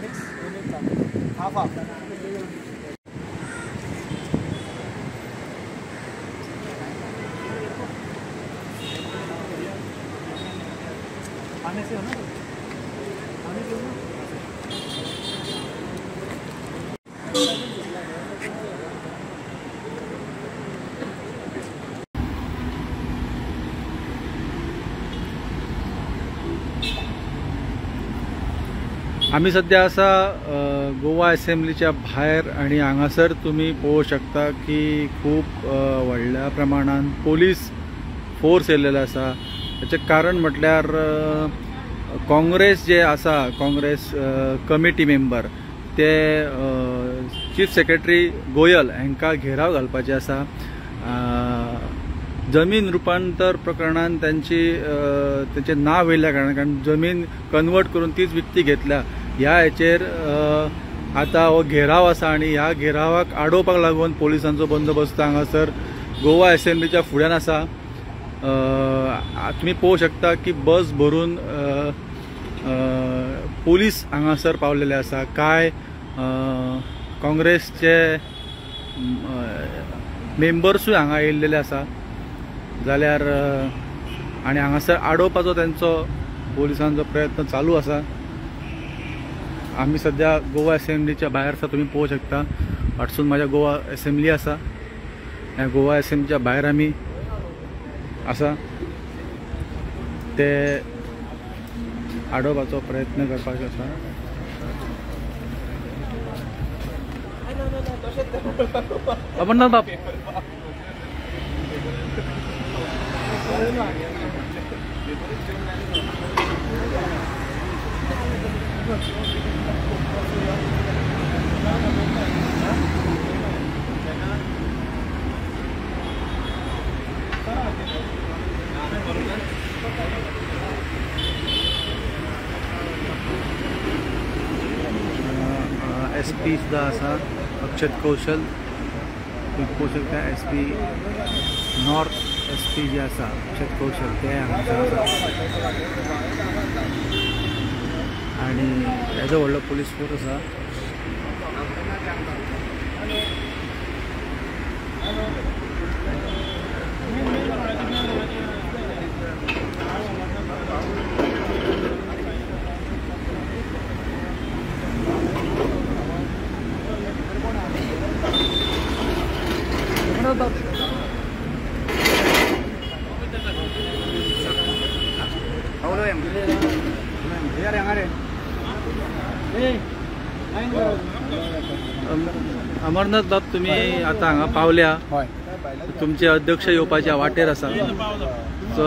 Mix half half. आने से हो ना, आने से हो ना. आमी सद्या आसा गोवा असेंब्लीच्या भायर आनी हांगासर तुमी पळोवंक शकता की खूब व्हडल्या प्रमाणान पोलीस फोर्स येयल्लेलो आसा. ताचें कारण म्हटल्यार काँग्रेस जे आसा, काँग्रेस कमिटी मेंबर ते चीफ सेक्रेटरी गोयल हांकां घेराव घालपाचे आसा. जमीन रुपांतर प्रकरणान तांची तांचें नांव येयल्ल्या कारणान, कारण जमीन कन्वर्ट करून तीच विकती घेतल्या ह्या हेचेर आतां हो घेराव आसा आनी ह्या घेरावाक आडोवपाक लागून पोलिसांचो बंदोबस्त हांगासर गोवा असेंब्लीच्या फुड्यान आसा. तुमी पळोवंक शकता की बस भरून पोलीस हांगासर पावलेले आसा. कांय काँग्रेसचे मेंबर्सूय हांगा येयल्लेले आसा जाल्यार आनी हांगासर आडोवपाचो तांचो पोलिसांचो प्रयत्न चालू आसा. आमी सद्या गोवा असेंब्लीच्या भायर आसा, तुमी पळोवंक शकता. फाटसून म्हाज्या गोवा असेंब्ली आसा. ह्या गोवा असेंब्लीच्या भायर आमी आसा, ते आडोवपाचो प्रयत्न करपाक आसा. अमरनाथ बाब, एस पी सुद्दां आसा, अक्षत कौशल. तुम्ही पळोवंक शकता S P north, S P जे आसा अक्षत कौशल ते हांगासर आसा आनी येदो व्हडलो पोलीस फोर्स आसा. अमरनाथ बाब, तुम्ही आता हांगा पावल्या, तुमचे अध्यक्ष येवपाच्या वाटेर आसा, सो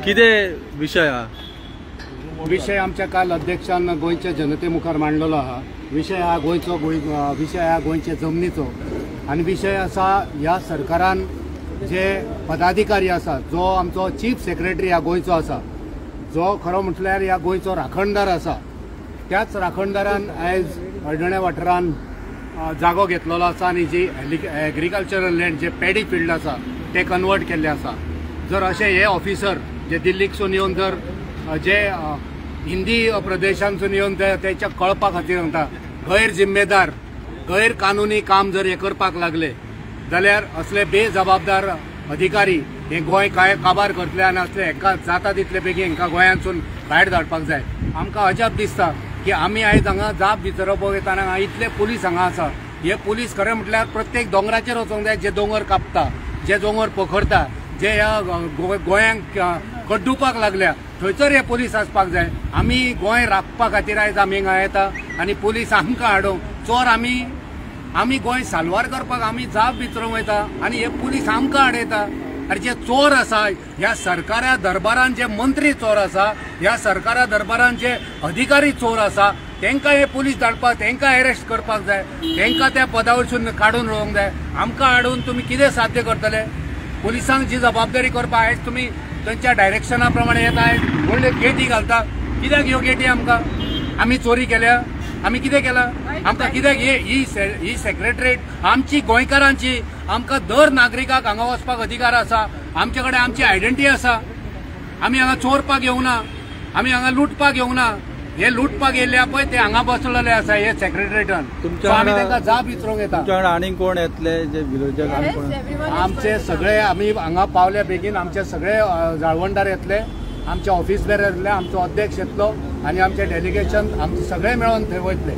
कितें विशय आहा? विशय आमच्या काल अध्यक्षान गोंयच्या जनते मुखार मांडलेलो आहा. विशय हा गोंयचो, विशय हा गोंयचे जमनीचो आनी विशय आसा ह्या सरकारान जे पदाधिकारी आसा, जो आमचो चीफ सेक्रेटरी ह्या गोंयचो आसा, जो खरो म्हटल्यार ह्या गोंयचो राखणदार आसा, त्याच राखणदारान आयज हळदोण्या वाठारान जागो घेतलेलो आसा आनी जी एग्रीकल्चरल लँड जे पॅडी फिल्ड आसा ते कन्वर्ट केल्ले आसा. जर अशे हे ऑफिसर जे दिल्लीकसून येवन जर जे हिंदी प्रदेशांतसून येवन तेच्या कळपा खातीर सांगता गैर जिम्मेदार गैर कानुनी काम जर हे करपाक लागले जाल्यार असले बेजबाबदार अधिकारी हे गोंय काय काबार करतले आनी असले हेका जाता तितले बेगीन हेंकां गोंयांतसून भायर धाडपाक जाय. आमकां अजाप दिसता की आमी आयज हांगा जाप विचारपाक वयतना हांगा इतले पुलीस हांगा आसा. हे पुलीस खरें म्हटल्यार प्रत्येक दोंगराचेर वचोंक जाय, जे दोंगर कापता, जे दोंगर पोखरता, जे ह्या गोंयांक कड्डुपाक लागल्या थंयसर हे पुलीस आसपाक जाय. आमी गोंय राखपा खातीर आयज आमी हांगा येता आनी पुलीस आमकां हाडूंक चोर आमी गोंय साल्वार करपाक आमी जाप विचारूंक वयता आनी हे पुलीस आमकां हाडयता. आनी जे चोर आसा ह्या सरकारा दरबारान, जे मंत्री चोर आसा, ह्या सरकारा दरबारान जे अधिकारी चोर आसा, तांकां हे पुलीस धाडपाक, तांकां अरेस्ट करपाक जाय, तांकां त्या पदा वयरसून काडून उडोवंक जाय. आमकां हाडून तुमी कितें साध्य करतले? पुलिसांक जी जबाबदारी करपाक आयज तुमी तांच्या डायरेक्शना प्रमाणे येता, आयज व्हडल्यो गेटी घालता. कित्याक ह्यो गेटी आमकां? आमी चोरी केल्या? आमी कितें केलां? आमकां कित्याक ही सेक्रेटरीट आमची गोंयकारांची, आमकां दर नागरिकाक हांगा वचपाक अधिकार आसा, आमचे कडेन आमची आयडेंटिटी आसा. आमी हांगा चोरपाक येवना, आमी हांगा लुटपाक येवना. हे लुटपाक येयल्ले पळय ते हांगा बसलेले आसा हे सेक्रेटरीटान. आमी तांकां जाप विचारूंक येता. तुमच्या वांगडा आनीक कोण येतले जे विरोधक? आमचे सगळे आमी हांगा पावल्या बेगीन आमचे सगळे जाळवणदार येतले, आमचे ऑफिस बेरर येतले, आमचो अध्यक्ष येतलो आनी आमचे डेलिगेशन आमचे सगळे मेळोन थंय वयतले.